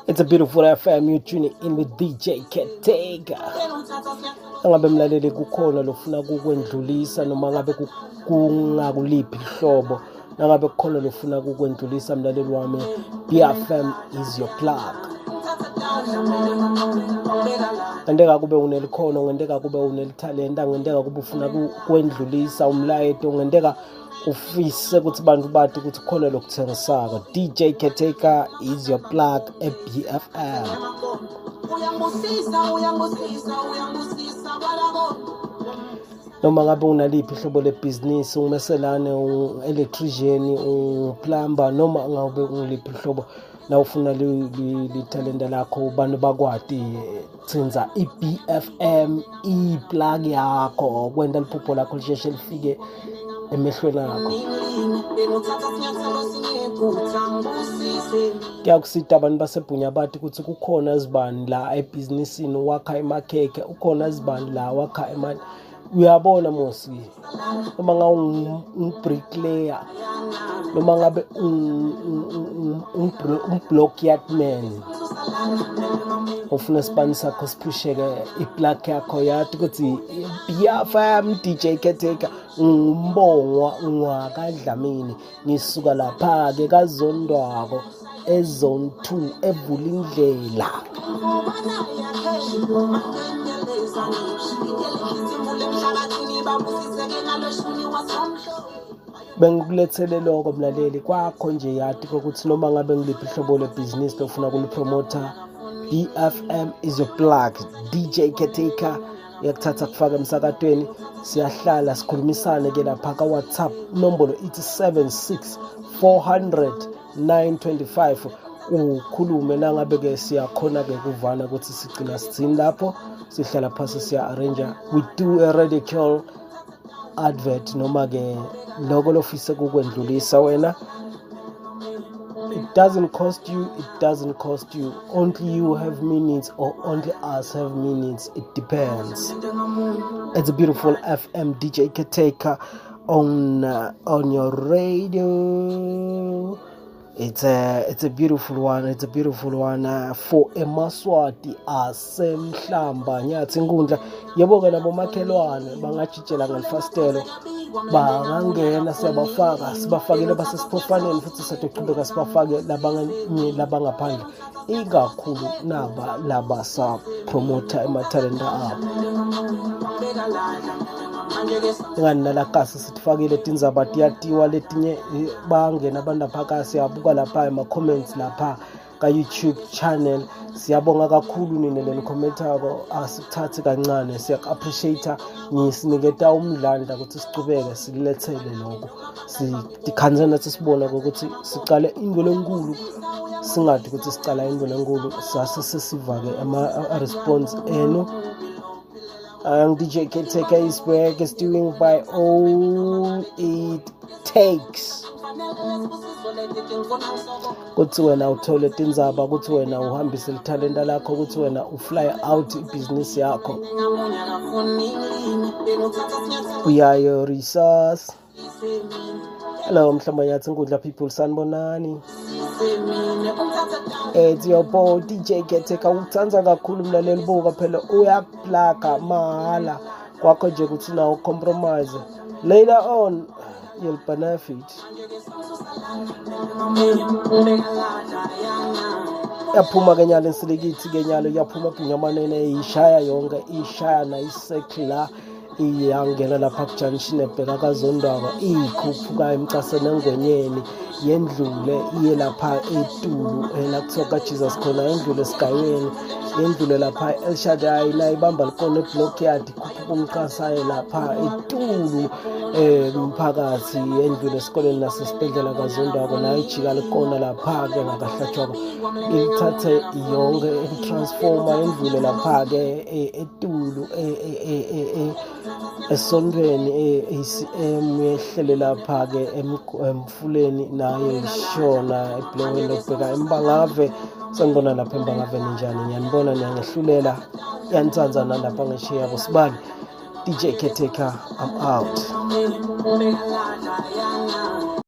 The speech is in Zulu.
It's a beautiful FM. You're tuning in with DJ Caretaker. Angabe mlaleli kukhona lofuna kukwendlulisa noma ngabe kungakuliphi ihlobo, nangabe kukhona lofuna kukwendlulisa mlaleli wami, BFM is your plug. Ngenteka kube unelikhono, ngenteka kube unelithalenta, ngenteka kube ufuna kwendlulisa umlayeto, ngenteka ufise ukuthi bantu bathi ukuthi khona lokuthengisako. DJ Caretaker is your plug at BFM. Noma ngabe unaliphi ihlobo lebhizinisi, ungumeselane, un-electrician, unguplumber, noma ngabe ungiliphi ihlobo na ufuna lithalenta lakho bantu bakwati, tsinza i-BFM i-plug yakho kwenta liphupho lakho lisheshe lifike emehlweni akho. Kuyakusita abantu baseBhunya bathi ukuthi kukhona izibani la ebhizinisini wakha emakhekhe, ukhona izibani la wakha imali. Uyabona mosi, noma ngabe ungu-bricklayer, noma ngabe un-block yard man, ufuna isibani sakho siphusheke, i-plug yakho yathi ukuthi BFM DJ Caretaker ngumbongwa ngwakaDlamini, ngisuka lapha-ke kaZondwako e-Zone 2 evula indlela. Bengikulethele lokho mlaleli kwakho nje, yathi ukuthi noma ngabe ngiliphi ihlobo lebhizinisi lofuna kulipromotha, BFM is your plug. DJ Caretaker uyakuthatha kufaka emsakatweni, siyahlala sikhulumisane ke lapha ka WhatsApp, inombolo ithi 76 400 925. Ukhulume nangabe ke siyakhona ke kuvana ukuthi sigcina sithini lapho, sihlala phasi siya arrange, we do a radical advert noma ke lokho lofisa kukwendlulisa wena. It doesn't cost you, it doesn't cost you. Only you have minutes or only us have minutes. It depends. It's a beautiful FM DJ Caretaker on your radio. It's a beautiful one. It's a beautiful one for emaswati asemhlamba nyathi inkundla. Yebo ke nabo makhelwane bangajijela ngelifastelo, bangangena, siyabafaka, sibafakile basesiphofaneni futhi siyaqhubeka sibafake labanye labangaphandle, ikakhulu naba laba sa promoter emathalenta abo. Ingani nalakasi sithifakile tindzaba tiyatiwa letinye bangena abantu lapha, siyabuka lapha ema-comments lapha ka-YouTube channel. Siyabonga kakhulu nina lenikhomentako, asikuthathi kancane, siyaku-appreciate-a, ngisiniketa umdlandla ukuthi sichubeke silethele lokho. Sikhanze nathi sibona ukuthi sicale into lenkulu, singathi ukuthi sicala into lenkulu, sase sesivake ama-response enu. DJ Caretaker is back, is doing by all it takes. Kuthi wena uthole tindzaba, kuthi wena uhambise lithalenta lakho, kuthi wena ufly out ibhizinisi yakho. We are your resource. Hello Mhlamba Nyathi Nkundla people, sanibonani. It's your boy DJ Caretaker. Uthanda kakhulu mlaleli, buka phela uyakuplaga mahala kwakho nje ukuthi nawo compromise. Later on you'll benefit. Yaphuma ke nyalo insilikithi ke nyalo, yaphuma Bhunyamanene, ishaya yonke, ishaya na isekla, iyangena lapha ku-junction ebheka kaZondwako, ikhuphuka emcaseni engwenyeni, yendlule iye lapha etulu la kuthiwa kaJesus khona, yendlule esigayweni, yendlule lapha El Shaddai, la ibamba likona eblock yard, ikhuphuka umcasayo lapha etulu mphakathi, yendlule esikoleni nasesibhedlela kaZondwako, nayo ijika likona lapha ke ngakahlatshwako, ilithathe yonke i-transformer, yendlule lapha ke etulu esontweni e-ACM, yehlele lapha ke emfuleni, nayo ishona ebhlongweni lokubheka eMbangave. Sanibona lapha eMbangave, ninjani? Ngiyanibona niyangehlulela, iyanitsanza nalapha ngeshiya kusibani. DJ Caretaker, I'm out.